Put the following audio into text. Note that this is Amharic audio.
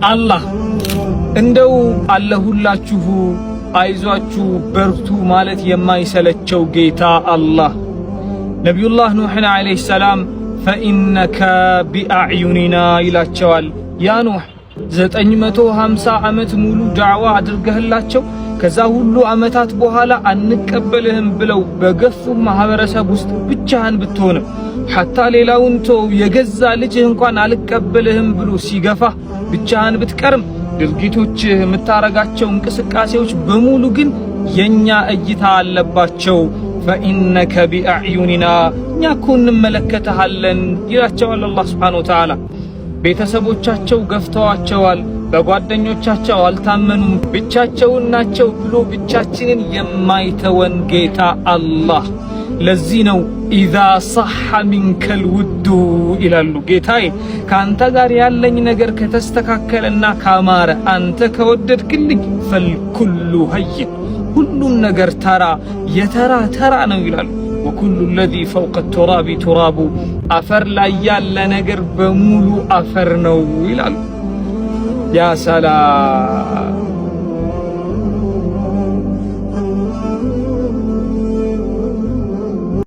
አላህ እንደው አለሁላችሁ፣ አይዟችሁ፣ በርቱ ማለት የማይሰለቸው ጌታ አላህ ነቢዩላህ ኑሕን ዓለይሂ ሰላም فإنك بأعيننا ይላቸዋል። ያ ኑሕ፣ 950 ዓመት ሙሉ ዳዕዋ አድርገህላቸው ከዛ ሁሉ ዓመታት በኋላ አንቀበልህም ብለው በገፉህ ማህበረሰብ ውስጥ ብቻህን ብትሆንም፣ ሐታ ሌላውን ተው፣ የገዛ ልጅህ እንኳን አልቀበልህም ብሎ ሲገፋህ ብቻህን ብትቀርም፣ ድርጊቶችህ፣ የምታረጋቸው እንቅስቃሴዎች በሙሉ ግን የኛ እይታ አለባቸው። فإنك بأعيننا፣ እኛ እኮ እንመለከትሃለን ይላቸዋል አላህ ሱብሓነሁ ወተዓላ። ቤተሰቦቻቸው ገፍተዋቸዋል፣ በጓደኞቻቸው አልታመኑም፣ ብቻቸውን ናቸው ብሎ ብቻችንን የማይተወን ጌታ አላህ። ለዚህ ነው إذا صح منك الود ይላሉ። ጌታዬ፣ ከአንተ ጋር ያለኝ ነገር ከተስተካከለና ካማረ፣ አንተ ከወደድክልኝ فالكل هين፣ ሁሉም ነገር ተራ፣ የተራ ተራ ነው ይላሉ። وكل الذي فوق التراب تراب፣ አፈር ላይ ያለ ነገር በሙሉ አፈር ነው ይላሉ። ያ ሰላም!